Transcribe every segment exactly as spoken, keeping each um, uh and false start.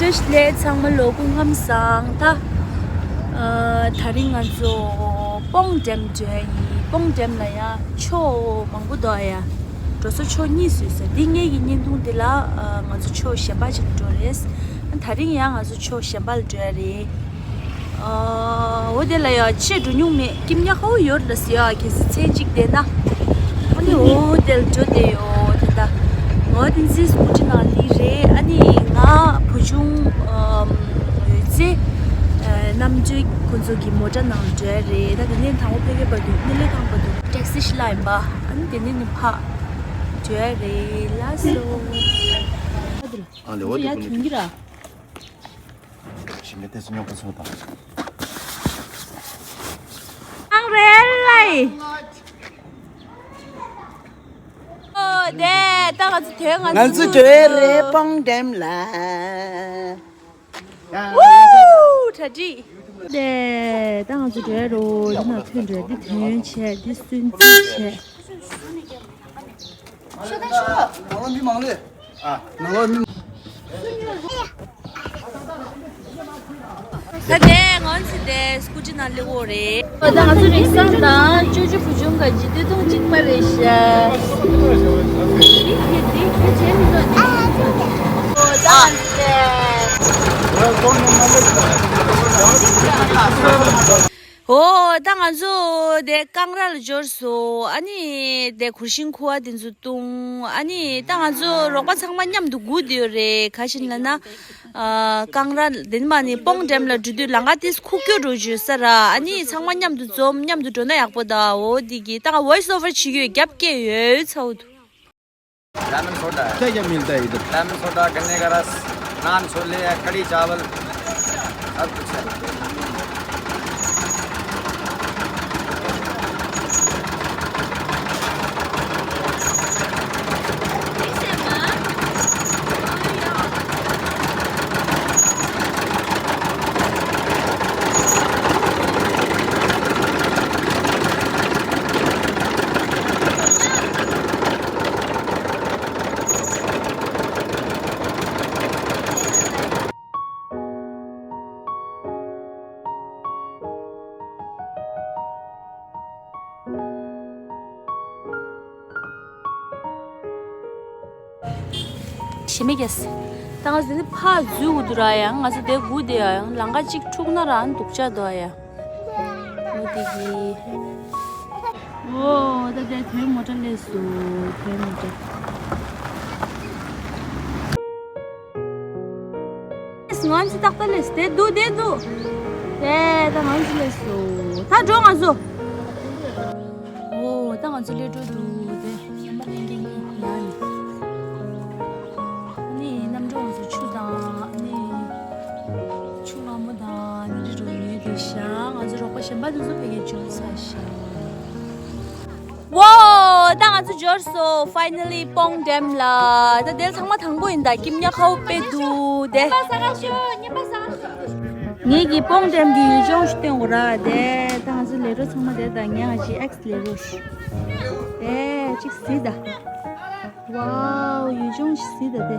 ལས་ཚང་མ་ལོ་སྐུ་ཁམས་བཟང་། ད་ཨ་དེ་རིང་ང་ཚོ་སྤོང་ཌེམ་འགྲོ་ཡ་ཡིན། སྤོང་ཌེམ་ལ་ཡ་ཕྱོགས་མང་པོ་འདུག་ཡ། འགྲོ་ས་ཕྱོགས་གཉིས་སུ་ཡོད་ས། འདི་ངེད་ཀྱི་བརྙན་ཐུང་འདི་ལ་ཨ་ང་ཚོ་ཕྱོགས་གཞན་པ་ཅིག་ལ་འགྲོ་རེད། དེ་རིང་ཡང་ང་ཚོ་ཕྱོགས་གཞན་པ་ལ་འགྲོ་ཡ་རེད། ཨ་འོ་དེ་ལ་ཡ་ཆེས་འགྲོ་མྱོང་མེད། ཀིམ་ཉ་ཧའོ་ཡོད་ལ་ཟེར་ཡ། གལ་སྲིད་མཚན་གཅིག་བསྡད་ན། ཨ་ནི་འོ་དེ་ལ་འགྲོ་བསྡད་ཡོད། དེ་ད་ངོ་དེ་ཚོའི་སྐུ་ཊི་ནང་སླེབས་རེད། ཨ་ནི་ང་བུ་ཆུང་ཨམ་ཡོད་ཚེ་ཨ་རྣམ་དཔྱོད་ཁོང་ཚོ་གི་མོ་ཊ་ནང་ལ་འགྲོ་ཡ་རེད། ད་དེ་ནས་དང་པོ་ཕ་གིར་འབབ་འདུག་ཨ་ནི་ལས་ཁང་འབབ་འདུག་ཊེག་སི་ཤི་ལ་ཡིན་པ། ཨ་ནི་དེ་ནས་ནི་ཕར་འགྲོ་ཡ་རེད། ལགས་སོ། ཨ་ལེ། འོ་དེ་ཡ་ཐོན་གྱི་ར། ཞིང་ཁའི་ཏོག་ཙམ་རྙོག་པ་ཚོ་དང་། ཨང་རེད་ལའི། ཨོ་དེ་ད་ང་ཚོ་དོན་ང་ང་ཚོ་ཚོ་འགྲོ་ཡ་རེད། སྤོང་ཌེམ་ལ། ཝུའུ། གྲ་སྒྲིག་དེ་ད་ང་ཚོ་འགྲོ་ཡ་རེད། འདི་ནང་ཐོན་འགྲོ་ཡ། འདི་ཐོན་བྱས། འདི་སུན་གཙེར་བྱས། ཤོག་ད་ཤོག་ནང་ལ་མི་མང་ལེ། ཨ། ནང་ལ་མི། ད་དེ་ང་ཚོ་དེ་སྐུ་ཊི་ནང་སླེབས་ཡོད་རེད། ད་ང་ཚོ་རིགས་བཟང་དང་ཅོ་ཅོ་བུ་ཆུང་ག་ཅི་སྟོད་ཐུང་གཅིག་པ་རེད་ཤག་འོ་ད་ང་ཚོ་དེ། འོ་ད་ང་ཚོ་དེ་ཀང་ར་ལ་འབྱོར་སོང་། ཨ་ནི་དེ་གུར་ཤིང་ཁུ་བ་དེ་ཚོ་བཏུང་། ཨ་ནི་ད་ང་ཚོ་རོགས་པ་ཚང་མ་མཉམ་དུ་སྒུག་བསྡད་ཡོད་རེད། ག་རེ་བྱས་ནས་ལབ་ན། ཨ་ཀང་ར་དེ་ནས་མར་ནི་སྤོང་ཌེམ་ལ་འགྲོ་དུས་ལམ་ཁ་དེ་ཁུག་ཀྱོག་འགྲོ་བརྗོད་ས་ར། ཨ་ནི་ཚང་མ་མཉམ་དུ་འཛོམས། མཉམ་དུ་འགྲོ་ན་ཡག་པོ་ད། འོ་དེ་གི་ད་ང་ཝོ་ཡིས་ཨོ་ཝར་བྱེད་ཀྱི་ཡོད། རྒྱབ་སྐྱེལ་ཡོད་ཚ་བོ་འདུག་ལེ་མོན་སོ་ཌ། क्या क्या मिलता है इधर? लेमन सोडा, गन्ने का रस, नान छोले, कढ़ी चावल, सब कुछ है। ཞེ་མེད་ཀྱས། ད་ང་ཚོ་འདི་ཕར་འཛུལ་དགོས་འདུག་ར། ཡང་ང་ཚོ་དེ་སྒུག་བསྡད་ཡ། ཡང་ལམ་ཁ་གཅིག་འཁྲུག་ན་རང་སྡུག་ཅག་འདུག་ཡ། འོ་དེ་གི། འོ་ད་དེ་དོན་མོ་ཊ་སླེབས་སོང་། དོན་མོ་ཊ། ང་ཚོ་ཏག་ཏག་སླེབས། དེ་འདུག་དེ་འདུག་དེ་ད་ང་ཚོ་སླེབས་སོང་། ད་འགྲོ་ང་ཚོ། འོ་ད་ང་ཚོ་སླེབས་འགྲོ་འདུག་དེ་ཤམ་པ་ལེན་མཁན་གྱི་ཡང་ཡིན། ཨ་ནི་གནམ་གྲུ་ང་ཚོ་ཆུ་དང་ཨ་ནི་ཆུ་མངར་མོ་དང་ཨ་ནི་རི་རུ་ཉོས་ཏེ་བཞག་ང་ཚོ་རོགས་པ་གཞན་པ་དེ་ཚོ་ཕ་གིར་འབྱོར་ཚར་ཤག་འོ་ད་ང་ཚོ་འབྱོར་སོང་། Finally སྤོང་ཌེམ་ལ། ད་དེ་ཚང་མ་དང་པོ་ཡིན། ད་ཀིམ་ཉ་ཁའོ་དཔེ་འདུག་དེ། ངེད་ཀྱིས་སྤོང་ཌེམ་གྱི་ཡུལ་ལྗོངས་ཤིག་སྟོན་དགོས་ར། དེ་ད་ང་ཚོ་ལས་རོགས་ཚང་མ་དེ། ད་ངས་ང་ཅི་ཨེག་སི་ལས་རོགས་ཤིག་དེ་གཅིག་གཟིགས་ད། ཝའོ། ཡུལ་ལྗོངས་ཤིག་གཟིགས་ད་དེ།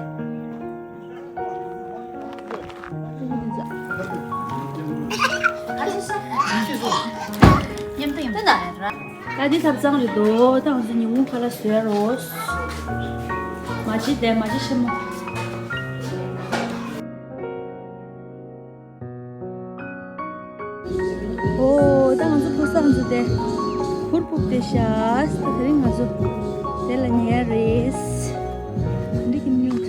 ད་འདི་ཐབ་ཚང་རེད་དོ། ད་ང་ཚོ་ཉིན་གུང་ཁ་ལག་བཟོ་ཡ་རོགས། མ་གཅིག་དེ་མ་གཅིག་ཆེན་མོ། འོ་ད་ང་ཚོ་ཕུག་ས་ང་ཚོ་དེ་གུར་ཕུབ་དེ་ཤག་དེ་རིང་ང་ཚོ་དེ་ལ་ཉལ་ཡ་རེད། འདི་གི་མྱུར།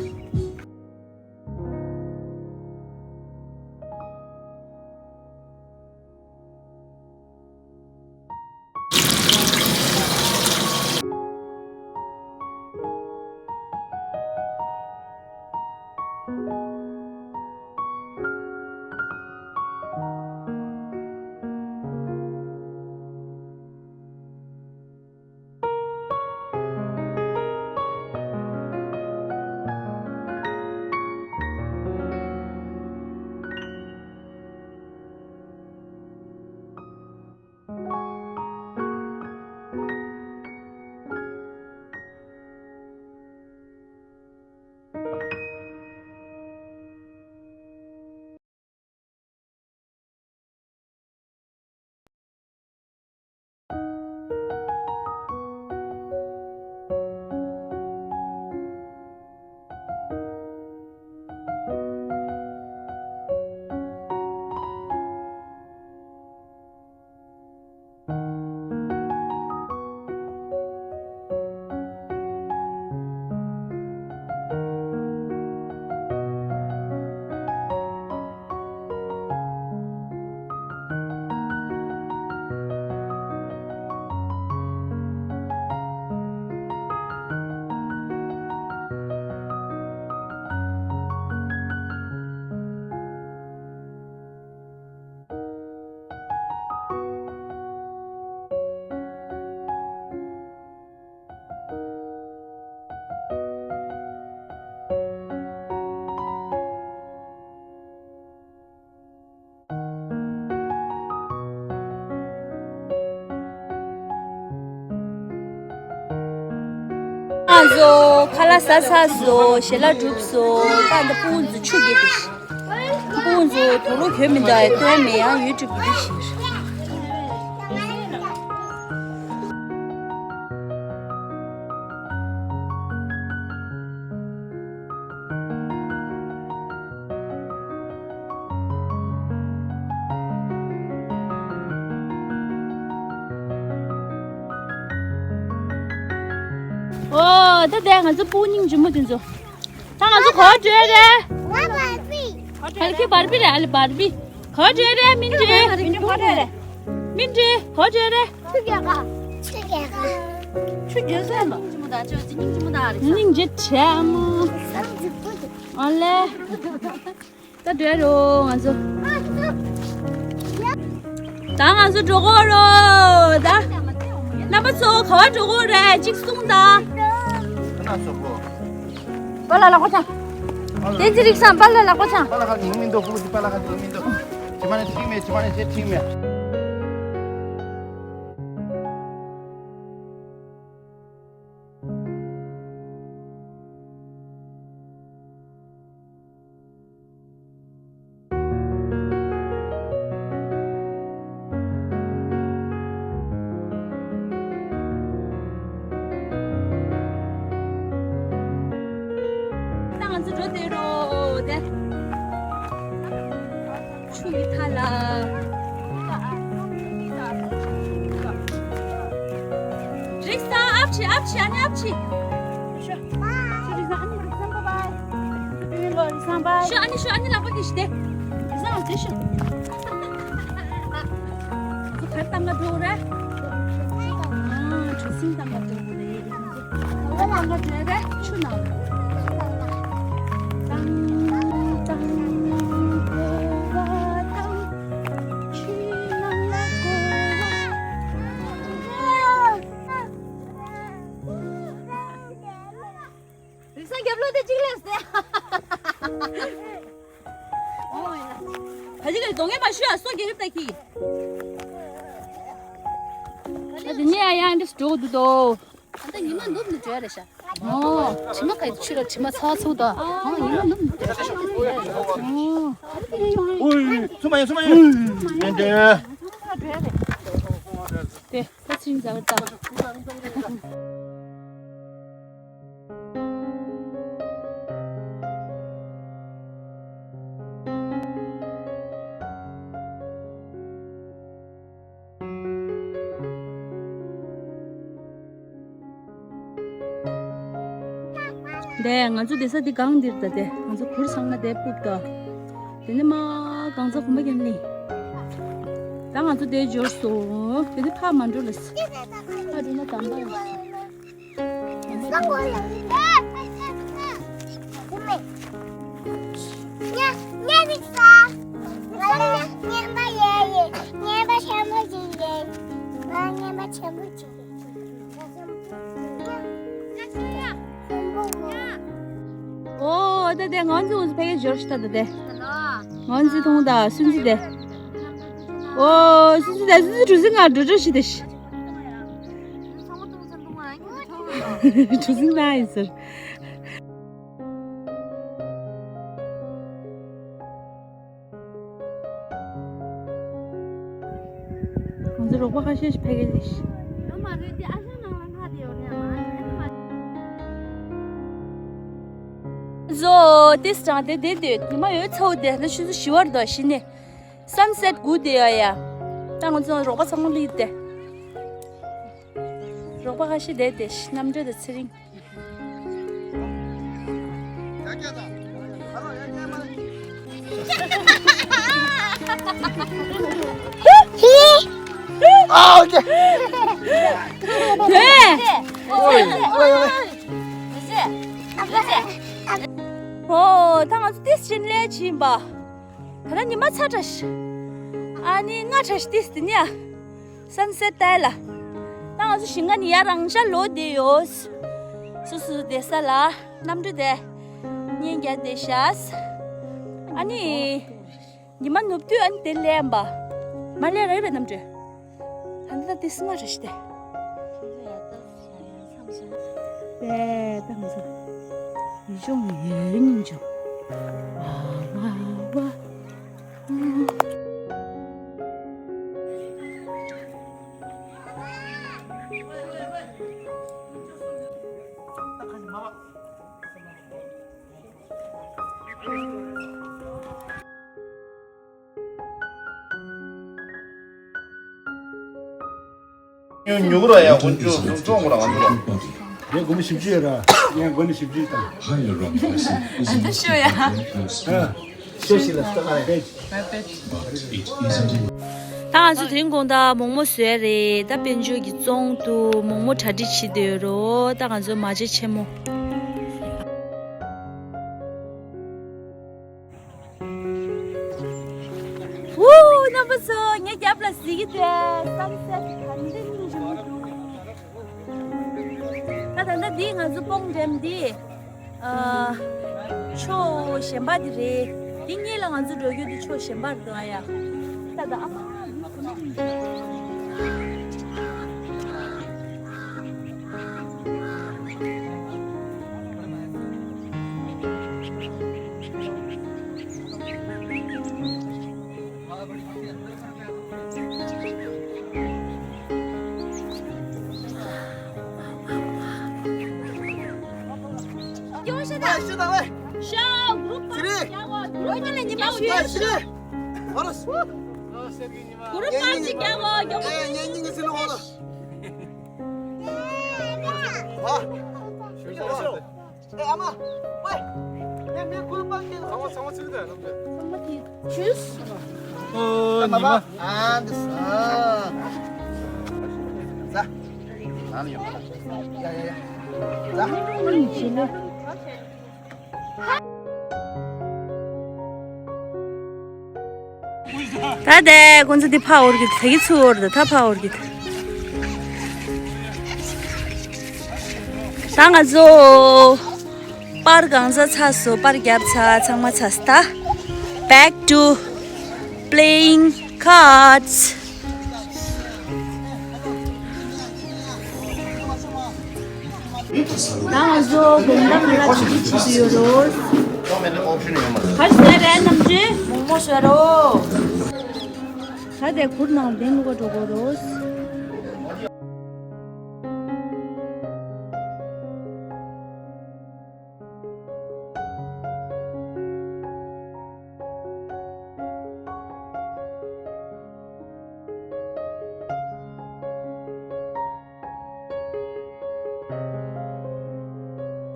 ཚོ་ཁ་ལག་ཟ་ཚར་སོང་། ཞལ་ལག་གྲུབ་སོང་། ད་འདི་སྤུ་གུ་ཚོ་ཆུ་རྐྱལ་དེ། སྤུ་གུ་ཚོ་དུག་ལོག་གྱོན་མི་འདུག་ཡ། སྟོན་མེད་ཡང་ཡུ་ཊུབ་བི་ཌི་ཡོ་ཞིག་ཨོ། ད་ལྟ་ང་ཚོ་སྤུ་གུ་སྙིང་རྗེ་མོ་དེ་ཚོ། ད་ང་ཚོ་ག་པར་འགྲོ་ཡ་རེད། ང་བར་པི། ཧ་ལ་ཁྱོད་བར་པི་རེད། ཨ་ལེ་བར་པི། ག་པར་འགྲོ་ཡ་རེད། མིན་འགྲོ། མིན་འགྲོ། ག་པར་འགྲོ་ཡ་རེད། ཆུ་རྐྱལ་ག་ཆུ་རྐྱལ་ག་ཆུ་རྐྱལ་ས་ཡིན་པ། སྙིང་རྗེ་མོ་དང་ཅོ་ཅི་སྙིང་རྗེ་མོ་དང་རེད། སྙིང་རྗེ་བྱས་མོ། ཨ་ལེ། ད་འགྲོ་ཡ་རོ་ང་ཚོ། ད་ང་ཚོ་འགྲོ་གོ་རོ། ད་རྣམ་པ་ཚོ་ག་པར་འགྲོ་གོ་རེད། གཅིག་གསུངས་དང་། ཁ་ན་སོ་གོ། པཱ་ལགས་ལག་པ་འཆང་། བསྟན་འཛིན་རིག་བཟང་པཱ་ལགས་ལག་པ་འཆང་། པཱ་ལགས་ཁ་ཉིན་མི་འདུག་སྤུ་གུ་དེ་པཱ་ལགས་ཁ་ཉིན་མི་འདུག་ཇི་མ་ནས་ཁྲིག་མེད། ཇི་མ་ནས་ཇེ་ཁྲིག་མེད། ད་ང་ཚོ་འགྲོ་བསྡད་རོགས་དེ། ཆུ་ཡི་མཐའ་ལ། རིག་བཟང་ཨབ་ཆི་ཨབ་ཆི་ཨ་ནི་ཨབ་ཆི། ཤོ། ཤོ་རིག་བཟང་ཨ་ནི་རིག་བཟང་བཱའི་བཱའི། ཤོ་ཨ་ནི་ཤོ་ཨ་ནི་ལག་པ་གིས་ཤི་དེ། རིག་བཟང་ཨ་ནི་ཤོ། ཁར་བཏང་ག་འགྲོ་རེད། ཨ་གྲུ་གཟིངས་བཏང་ག་འགྲོ་རེད། བཏང་ག་འགྲོ་རེད་ཆུ་ནང་། བཏང་བཏང་བཏང་། ཆུ་ནང་ལ་བསྐོར་བ། རིག་བཟང་རྒྱབ་ལོགས་དེ་གཅིག་ལས་ཟེར། ཨོ་ཡ། ད་ཅི་ལས་གདོང་ངན་མ་ཞུ་ཡ་སོ་རྒྱབ་ད་ཁྱི། ད་དེ་ནས་ཡང་ཡང་འདྲི་འགྲོ་གི་འདུག་དོ། ད་ཉི་མ་ནུབ་ནས་བྲོས་རེད་ཤག་ཨོ། དྲི་མ་ག་ཆུ་ལ་དྲི་མ་ཚ་ཚུགས་དང་། ཨོ་ཉི་མ་ནུབ་ནས་བྲོས་རེད་ཤག་ཨོ། ཨུའི། ཚུར་མ་ཡོང་ཚུར་མ་ཡོང་། ཨུའི། ཨེ་འདྲ། དེ། ད་ཚིང་ཟ་བར་ལྟ། དེ་ང་ཚོ་བསྡད་ས་དེ་སྒང་འདིར་ད་དེ་ང་ཚོ་གུར་ཚང་མ་དེ་སྤུབས་ད། དེ་ནས་མ་གང་ཚ་གོམ་པ་རྒྱབ་ནི། ད་ང་ཚོ་དེ་འབྱོར་སོང་། དེ་ནས་ཕར་མ་འགྲོ་ལ། ཕར་འགྲོ་ན་དམ་པ་ཡོད། ཨོ་ད་དེ་ང་ཚོ་ཕ་གི་འབྱོར་ཤི་ད་ད་དེ། ང་ཚོ་མཐོང་ད་སུན་ཙི་དེ། ཨོ་སུན་ཙི་དེ་སུན་ཙི་གྲུ་གཟིངས་ང་འགྲོ་འགྲོ་ཤི་དེ་ཤི། གྲུ་གཟིངས་ན་ཡིན་ཟེར། ང་ཚོ་རོགས་པ་ཁ་ཤས་ཤིག་ཕ་གི་ལས་ཤི། ཟོ་ཏིས་ཀྲང་དེ་དེ་དེ་ཉི་མ་ཡོད་ཚོ་དེ་ན་ཆུ་ཚོད་བཞི་བར་དོ་ཤི་ནས། སན་སེད་དགུ་དེ་ཡ་ཡ། ད་ང་ཚོ་རོགས་པ་ཚང་མ་ལུས་ཏེ། རོགས་པ་ཁ་ཤས་བསྡད་དེ་གནམ་གྲུ་དང་ཚེ་རིང་། ཨ་ཨོ་ཀེ། དེ། ཨོ་ཡ་ཨོ་ཡ་ཨོ་ཡ། ཨོ་ད་ང་ཚོ་ཏིས་ཕྱིན་ལས་ཕྱིན་པ། ད་ལྟ་ཉི་མ་ཚ་དྲགས་ཤག་ཨ་ནི་སྔ་དྲགས་ཤག་ཏིས་དེ་ནི་ཨ། སན་སེད་ལྟ་ཡ་ལ། ད་ང་ཚོ་ཞིང་ཁ་ནས་ཡར་རང་འཇགས་ལོག་བསྡད་ཡོད། སོ་སོ་བསྡད་ས་ལ་གནམ་གྲུ་དེ་གཉེན་རྒྱག་བསྡད་ཤག་ཨ་ནི་ཉི་མ་ནུབ་དུས་ཨ་ནི་དེ་སླེབས་པ། མ་སླེབས་རེད་པས་གནམ་གྲུ། ད་ལྟ་དེ་སྔ་དྲགས་ཤག་སྟེ། ཨེ་ད་ང་ཚོ་ཡུལ་ལྗོངས་ཡུལ་སྙིང་ལྗོངས། ཨ་ཝ་ཝ། ཉུ་ཉུ་ར་ཡ་ཀུན་ཅུ་ཙོང་ར་ང་ཚོ་ར། ངས་དགོན་པ་བཞི་བཅུ་ཡོད་ར། ངས་དགོན་པ་བཞི་བཅུ་དང་། ཨ་འདི་ཤོ་ཡ། ཨ། ཤོ་ཞིག་ལ་ལྟ་ག་རེད། ད་ང་ཚོ་དེ་རིང་དགོང་དག་མོག་མོག་བཟོས་རེད། ད་དཔལ་འབྱོར་གྱི་ཙོང་དུ་མོག་མོག་གྲ་སྒྲིག་བྱེད་སྡོད་རོགས། ད་ང་ཚོ་མ་བྱན་ཆེན་མོ། ཝུའུ། རྣམ་པ་ཚོ་ངའི་རྒྱབ་ལ་གཟིགས་ཀྱི་འདུག་སན་སེ་ཊི་ག་འདྲ་སྙིང་རྗེ་མོ་འདུག་ད་ད་ལྟ་འདི་ང་ཚོ་སྤོང་འགྲེམས་འདི། ཨ། ཕྱོགས་གཞན་པ་འདི་རེད། འདི་གཉིས་ལ་ང་ཚོ་འགྲོ་རྒྱུ་འདི་ཕྱོགས་གཞན་པ་རེད་འདུག་ཨ་ཡ། ད་ད་ཨ་མ། ཨེ་ཨ་མ། ཝེ། ངས་མི་ཁུར་པ་ཁྱེར། ཚང་མ་ཚང་མ་ཚུགས་ད་ལམ་དུ། ཚང་མ་ཁྱེར། ཇུས། ཨོ་ཉི་མ། ཨ་འདི་ས། ཟ། ཡ་ཡ་ཡ། ཟ། ད་དེ་ཁོང་ཚོ་འདི་ཕ་འོར་གི་ད་གི་ཚུར་འོར་ད་ད་ཕ་འོར་གི་ད། ད་ང་ཚོ་པར་གང་ཚ་ཚ་སོ་པར་རྒྱབ་ཚ་ཚང་མ་ཚ་སྟ། Back to playing cards. ད་ང་ཚོ་དགོང་དག་ང་ལ་ཅི་ཅི་བྱེད་ཀྱི་ཡོད་རོ། ཁ་ཤས་རེད་རྣམ་འདྲེན་མོག་མོག་ཤོད་རོ། ད་དེ་གུར་ནང་བདེན་ལུག་འགྲོ་དགོས་རོ།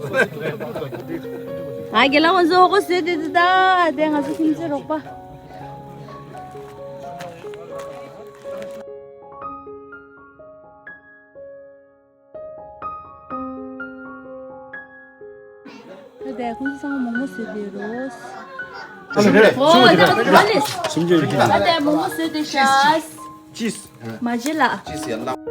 ང་རྒན་ལགས་ང་ཚོ་ཧོ་ཀོ་བཟོས་ཏེ་འདི་ད་དེ་ང་ཚོ་ཁྱིམ་མཚེས་རོགས་པ། ད་ལྟ་ཁོང་ཚོ་ཚང་མ་མོག་མོག་བཟོས་བསྡད་རོ། ཨོ་ད་ང་ཚོ་ག་ལེ། ད་ལྟ་མོག་མོག་བཟོས་བསྡད་ཤག་ཅིས། མ་བྱེད་ལ། ཅིས་ཡ་ལ།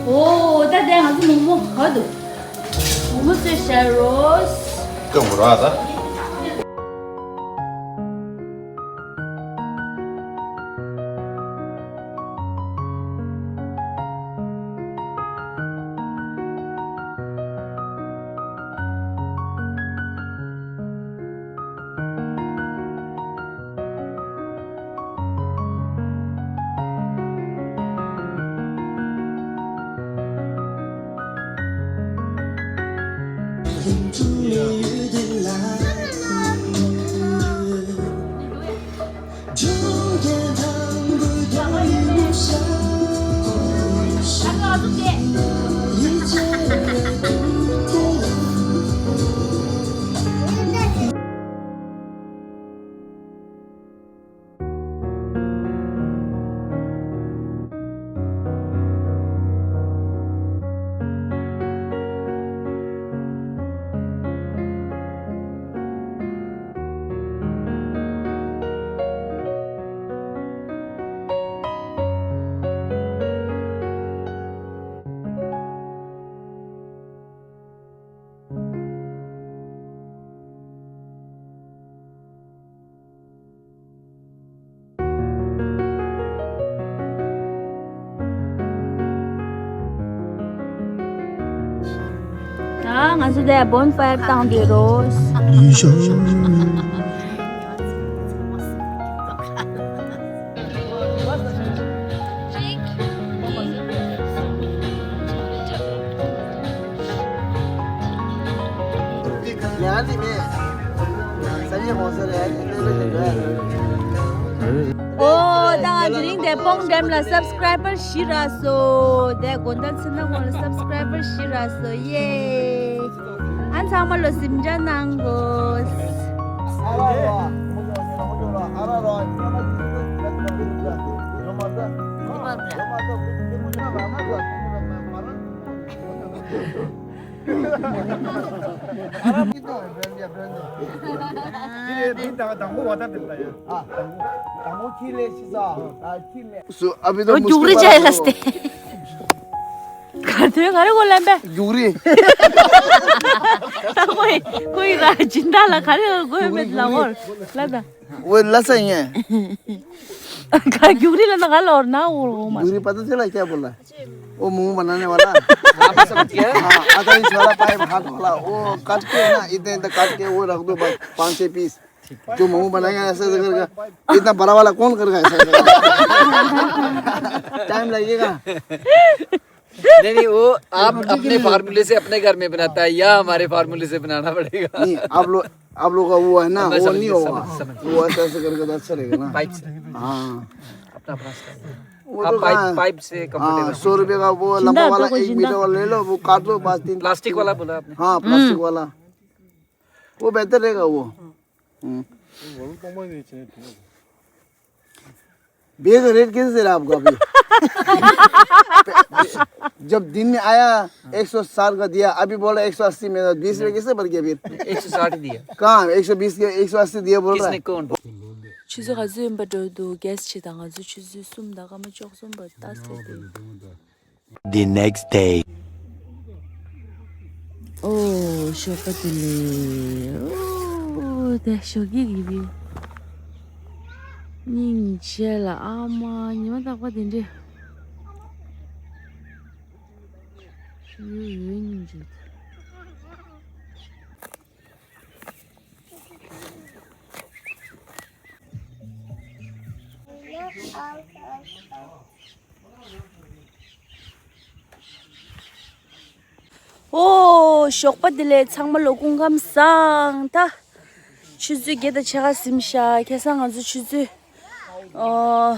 ཨོ་ད་དེ་ང་ཚོ་མོག་མོག་ག་འདུག་མོག་མོག་བཟོས་ཤག་རོ། སྐམ་པོ་ར་ད། ད་ང་ཚོ་དེ་བོན་ཕེར་བཏང་དུས་རོ། ཨོ། ད་ང་དེ་རིང་དེ་སྤོང་འགྲེམས་ལ་སབ་སི་ཀ་རའི་བར་བཞི་རག་སོང་། དེ་དགོང་དག་ཚེ་ན་ངོ་ལ་སབ་སི་ཀ་རའི་བར་བཞི་རག་སོང་། ཡེ། ཨ་ཚང་མ་ལོ་གཟིམ་འཇག་གནང་དགོས། སུ་ཨ་བི་དོ་རྒྱུག་རི་མུ་སྐྱེ་བྱས་ལ་སྟེ། ག་དོན་ག་རེ་གོ་ལན་པས། རྒྱུག་རི། ད་ཁོ་ཡི་ཁོ་ཡི་ར་སྦྱིན་བདག་ལ་ག་རེ་གོ་ཡོད་མེད་ལ་འོར་ལ་ད། ཝེ་ལ་ས་ཡིན། ག་རྒྱུག་རི་ལ་ན་ག་ལ་འོར་ན་འོར་འོ་མ། རྒྱུག་རི་པ་ད་ཚེ་ལ་སྐྱ་པོ་ལ། ཨོ་མུ་མུ་བ་ན་ནེ་ཝ་ལ། ཨ་ད་ཡི་ཆ་ལ་པ་ཡི་བ་ཧ་ཏོ་ལ། ཨོ་ཀ་ཏི་ཀེ་ན་ཨི་ཏེ་ད་ཀ་ཏི་ཀེ་ཝོ་རག་དོ་པ་པང་ཆེ་པིས། जो मुंह बनाएगा ऐसा ऐसा करेगा। इतना बड़ा वाला कौन करेगा ऐसा ऐसा? टाइम लगेगा। नहीं नहीं, वो आप अपने फार्मूले से अपने घर में बनाता है या हमारे फार्मूले से बनाना पड़ेगा? नहीं, आप लोग, आप लोग का वो है ना, वो नहीं होगा। वो ऐसा ऐसा करके तो अच्छा रहेगा ना। पाइप से। हाँ। अपना अपना स्टाइल। वो तो पाइप से। हाँ, सौ रुपये का वो लंबा वाला एक मीटर वाला ले लो, वो काट लो बस। तीन प्लास्टिक वाला बोला आपने। हाँ, प्लास्टिक वाला। वो बेहतर रहेगा वो। हम्म। बियर का रेट कैसे दे रहा है आपको अभी? जब दिन में आया, एक सौ साठ का दिया, अभी बोला एक सौ अस्सी में, बीस रुपए कैसे बढ़ गया फिर? एक सौ साठ ही दिया। कहाँ? एक सौ बीस के, एक सौ अस्सी दिया बोल रहा है। किसने, कौन बोला? ཆུ་ཚོད་ག་ཚོད་ཡིན་པ་འགྲོ་འདུག་གེ་སི་ཆེ་དང་ང་ཚོ་ཆུ་ཚོད་གསུམ་དང་སྐར་མ་བཅུ་གསུམ་བར་ལྟ་ཟེར་ཏེ། The next day. ཨོ། ཞོགས་པ་དེ་ལས། ཨོ། དེ་ཞོགས་ཀྱི་གི་བིའུ། སྙིང་རྗེ་ལ་ཨ་མ་ཉི་མ་རྟག་པ་དེ་འདྲས། ཡུ་ཡུ་སྙིང་རྗེ། ཨོ། ཞོགས་པ་བདེ་ལེགས། ཚང་མ་ལོ་སྐུ་ཁམས་བཟང་། ད་ཆུ་ཚོད་བརྒྱད་དང་ཕྱེད་ཀ་ཟིན་ཤག་ཁ་སང་ང་ཚོ་ཆུ་ཚོད། ཨོ།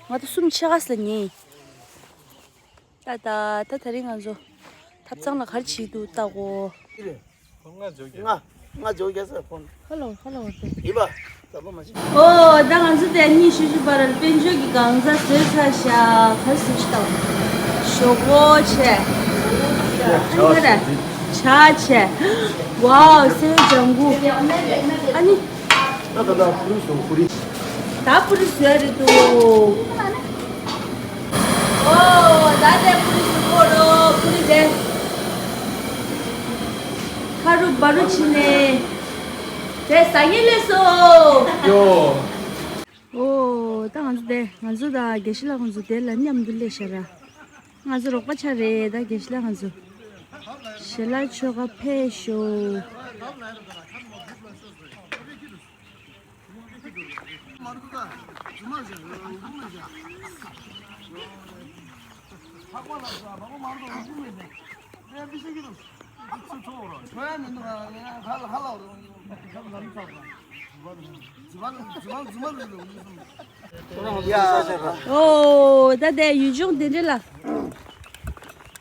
ང་ཚོ་གསུམ་ཕྱེད་ཀ་ཟིན་ནི། ད་ད་ད་དེ་རིང་ང་ཚོ་ཐབ་ཚང་ལ་ག་རེ་བྱེད་འདུག་ལྟ་གོ། ང་འཇོག་རྒྱག་ས་ཕོན། ཧ་ལོ་ཧ་ལོ་ཝ་ཏེ། ཡིན་པ། ད་ལོ་མ་བྱེད། ཨོ། ད་ང་ཚོ་དེ་གཉིས་ཤུ་ཤུ་བར་དཔལ་འབྱོར་གྱི་གང་ཟག་བཟོས་ཚར་ཤག་ག་རེ་ཟེར་ཞིག་ལྟ། ཞོག་ཁོག་བྱས། ཨ་ནི་ག་རེ། ཇ་བྱས། ཝའོ། སེར་ལྕང་གུ། ཨ་ནི། ད་ད་ད་པུ་རི་སོང་པུ་རི། ད་པུ་རི་བཟོས་རེད་འདུག་ཨོ། ད་དེ་པུ་རི་སུ་ཁོ་རོ་པུ་རི་དེ། ཁ་རུ་བ་རུ་ཕྱིན་ནས། དེ་ཟ་ངེ་ལས་སོ། ཡོ། ཨོ། ད་ང་ཚོ་དེ་ང་ཚོ་ད་དགེ་བཤེས་ལགས་ཁོང་ཚོ་དེ་ལ་མཉམ་དུ་སླེབས་ཤག་ར། ང་ཚོ་རོགས་པ་ཆགས་རེད། ད་དགེ་བཤེས་ལགས་ང་ཚོ། ཞལ་ལག་མཆོད་ཀ་ཕེབས་ཤོག་ཨོ། ད་དེ་ཡུལ་ལྗོངས་དེ་འདྲ་ལ།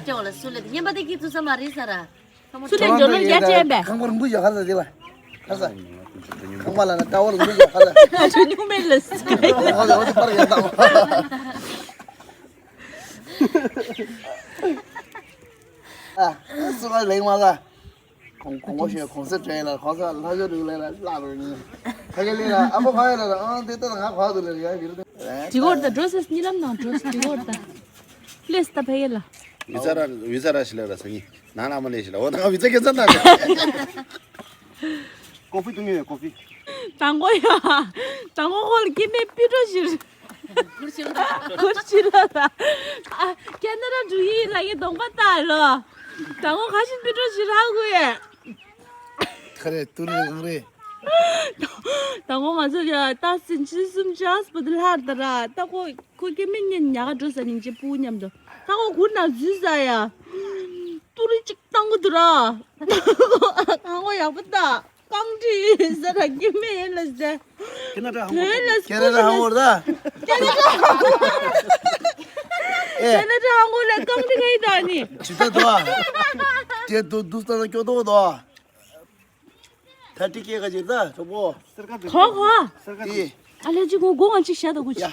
ལ་སྐྱོ་ལ་སུ་ལེ་དེ་ཉན་པ་དེ་ཀི་ཐུ་ས་མ་རེད་ས་ར། སུ་ལེ་འཇོ་ལོ་རྒྱ་ཆེན་པས། ཁང་པ་རིང་པོ་ཡོད་ཁ་ས་དེ་ལ། ཁ་ས། ཁང་པ་ལ་ན་ཀ་བ་རིང་པོ་ཡོད་ཁ་ས། ང་ཚོ་སྨྱུག་མེད་ལ་སུ་ལེ། ང་ཚོ་ཡོད་དེ་པར་ཡོད་དམ། ཨ། སུ་ལེ་ལེགས་མ་ས། གོང་གོང་གོ་ཞེས་གོང་ས་དྲན་ལ་གོང་ས་ལྷ་ཞོ་རུ་ལས་ལ་བླ་རུ་ཉིན། ཕ་གི་ལས་ལ་ཨ་ཕོ་ཕ་གི་ལ་ཨང་དེ་ལྟ་ང་ཕ་དུ་ལས་ཡ་གི་རུ། དེ་གོར་ད་འགྲོ་སེ་གཉིད་ལམ་ནང་འགྲོ་སེ་དེ་གོར་ད། ལས་ད་ཕ་གི་ལ། བི་ཛ་ར་བི་ཛ་ར་ཞི་ལ་ར་ས་ངི་ནང་ལ་མ་ལས་ཞི་ལ་འོ་ད་ང་བི་ཛ་ཁེ་ཚ་ན། ཀོ་ཕི་དུ་ངེ་ཀོ་ཕི། དང་གོ་ཡ། དང་གོ་ཁོ་ལ་སྐྱེ་མེད་པི་ཏྲོ་ཞིག་ཁུར་ཆིལ་ལ། ཨ། ཁེ་ན་ཌ་འགྲོ་ཡི་ལ་ཡི་གདོང་པ་ལྟ་ལོ། དང་པོ་ཁ་ཤིན་པི་ཏྲོ་ཞིག་རག་གོ་ཡ། ཁ་རེ་ཏུ་རེ་ཨང་རེ། དང་པོ་ང་ཚོ་ཡ་ད་སིན་ཆི་སུམ་ཅག་སྤུ་དུ་ལྷར་ད་ར་ད་ཁོ་ཁོ་སྐྱེ་མེད་ཉིན་ཉག་འགྲོ་ས་ཉིན་ཅི་པུ་མཉམ་དུ་ད་ཁོ་གུར་ན་འཛུལ་ས་ཡ། ཏུ་རི་གཅིག་བཏང་གི་འདུག་ར། དང་པོ་ཡག་པོ་ད། རྐང་གྲི་ཟེར་ར་སྐྱེ་མེད་ཡིན་ལ་ཟེར། ཁེ་ན་ཌ་ཧང་གོ། ཁེ་ན་ཌ་ཧང་གོ་ད། ཁེ་ན་ཌ་ཧང་གོ། ཨེ། ཁེ་ན་ཌ་ཧང་གོ་ལ་རྐང་གྲི་ག་ཡི་ད་ནི། ཇི་ལྟར་དོ། ཁྱེད་དུ་དུས་ལྟར་སྐྱོ་དོ་དོ། ད་ཏི་ཀེ་ག་ཇི་ད་གྲོགས་པོ། ག་ག་ཨི། ཨ་ལེ་ཅི་གོ་གོ་ང་ཅི་ཤ་ད་གོ་ཅི།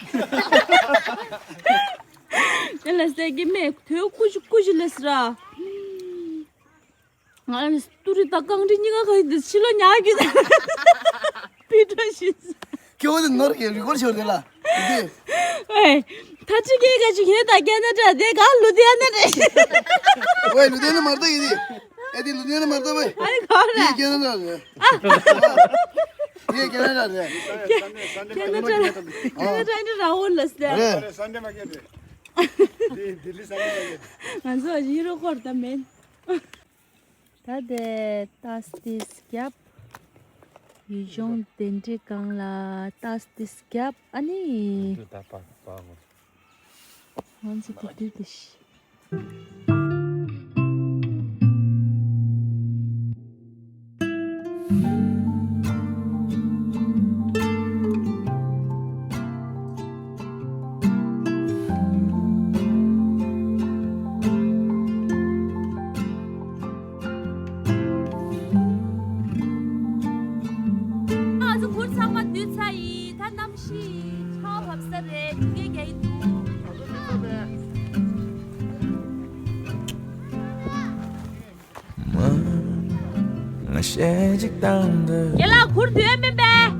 ཡ། ཨེ་ལ་ཟེར་སྐྱེ་མེད་དོ་ཀུ་ཅི་ཀུ་ཅི་ལ་ཟེར་ར། ང་ཏུ་རི་དང་རྐང་གྲི་གཉིས་ཀ་ག་ཡི་འདི་ཕྱི་ལོ་ཉག་གི་པི་ཏྲོ་ཞིག་ཁྱེད་འོ་དེ་ནོར་གྱི་རི་སྐོར་ཤོར་དེ་ལ། འདི། ཨེ། ད་ཅི་སྐད་ག་ཅི་ཁྱེད་དང་ཁེ་ན་ཌ་དེ་ག་ལུ་དེ་ན་རེད། ཝེ་ལུ་དེ་ན་མར་ད་ཡིན་དེ། ཨེ་དེ་ལུ་དེ་ན་མར་ད་ཝེ། ཨ་ནི་ག་རེད། དེ་ཁེ་ན་ཌ་རེད། ཨ། དེ་ཁེ་ན་ཌ་རེད། ཁེ་ན་ཌ་ཁེ་ན་ཌ་ནི་ར་འོ་ལ་སྟེ། རེད། ང་ཚོ་ཡི་རོ་སྐོར་ད་མེད། ད་དེ་ཏཱས་ཏིས་རྒྱབ། ཡུལ་ལྗོངས་གདན་འདྲེན་སྒང་ལ་ཏཱས་ཏིས་རྒྱབ་ཨ་ནི། ང་ཚོ་གི་དུས་དེ་ཤི། ང་ཚོ་གུར་ཚང་མ་བསྡུས་ཚར་ཡིན། ད་གནམ་གཤིས་ཆར་པ་བབས་ས་རེད། ཡུལ་སྐད་རྒྱག་གི་འདུག་ང་ཞེ་གཅིག་དང་འདོད། རྒན་ལགས་གུར་བསྡུས་མིན་པས།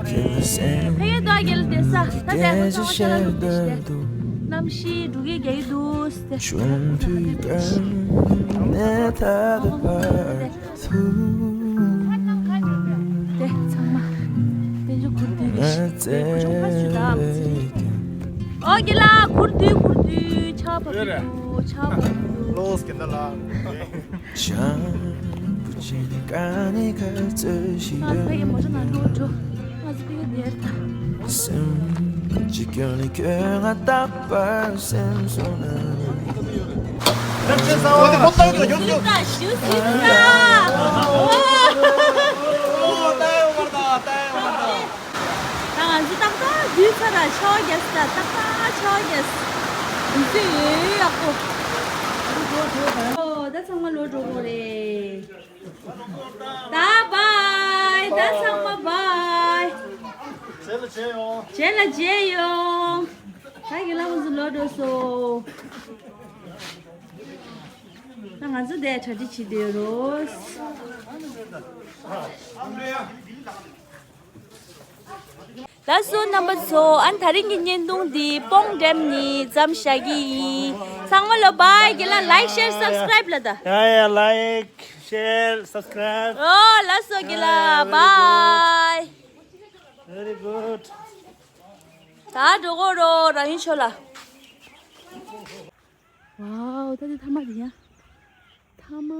ཁྱེད་ལ་སེམས། ཕ་གི་དོ་རྒན་ལགས་བསྡད་ས་ད་ལྟ་ཁོ་ཚང་མ་ཤ་ལ་འདུག་བསྡད་ཤག་སྟེ། གནམ་གཤིས་འབྲུག་སྐད་རྒྱག་གི་འདུག་སྟེ། བྱུང་དུས་གང་ནས་ད་ལྟ་བར་དུ། དེ་ཚང་མ་དཔལ་འབྱོར་ཁུར་དུས་རེད། ཨོ་རྒན་ལགས། ཁུར་དུས་ཁུར་དུས་ཆར་བབས་འདུག་ཆར་བབས་འདུག་ལོས་རྒན་ལགས། ང་ཚོ་ཕ་གི་མོ་ཊ་ནང་འགྲོ་འགྲོ། ང་ཚོ་ཕ་གི་དེར་ད། སེམས་ཀྱི་སྐྱོན་ནི་ཁྱོད་ང་རྟག་པར་སེམས་སུ་ན། ཞུ་སྲིད་ད། ཞུ་སྲིད་ད། ད་ང་ཚོ་ཏག་ཏག་འདུས་ཚར་ར། ཆར་པ་རྒྱག་སྲིད་ད། ཏག་ཏག་ཆར་པ་རྒྱག་སྲིད། འདུས་ཚོད་ཡོད་ཡག་པོ། ཨོ་ད་ཚང་མ་ལོག་འགྲོ་དགོས་རེད། ད་བཱའི། ད་ཚང་མ་བཱའི། རྗེས་ལ་མཇལ་ཡོང་། རྗེས་ལ་མཇལ་ཡོང་། ད་རྒན་ལགས་ཁོང་ཚོ་ལོག་འགྲོ་སོང་། ད་ང་ཚོ་འདིར་གྲ་སྒྲིག་བྱེད་དུ་ཡོད་རོ། ལགས་སོ་རྣམ་པ་ཚོ། ཨ་ནི་དེ་རིང་གི་བརྙན་ཐུང་འདི་སྤོང་འགྲེམས་ནས་མཚམས་བཞག་གི་ཡིན། ཚང་མ་ལོ་བཱའི། རྒན་ལགས་ལའིཀ་ཤེར་སབ་སི་ཀ་རའིབ་ལ་ད། ཡ་ཡ། ལའིཀ་ཤེར་སབ་སི་ཀ་རའིབ། ཨོ་ལགས་སོ་རྒན་ལགས། ཡ་ཡ། བཱའི། Very good. ད་འགྲོ་དགོས་རོ། རང་ཡུལ་ཕྱོགས་ལ། ཝའོ། ད་དེ་ཐ་མ་དེ་ཡ། ཐ་མ།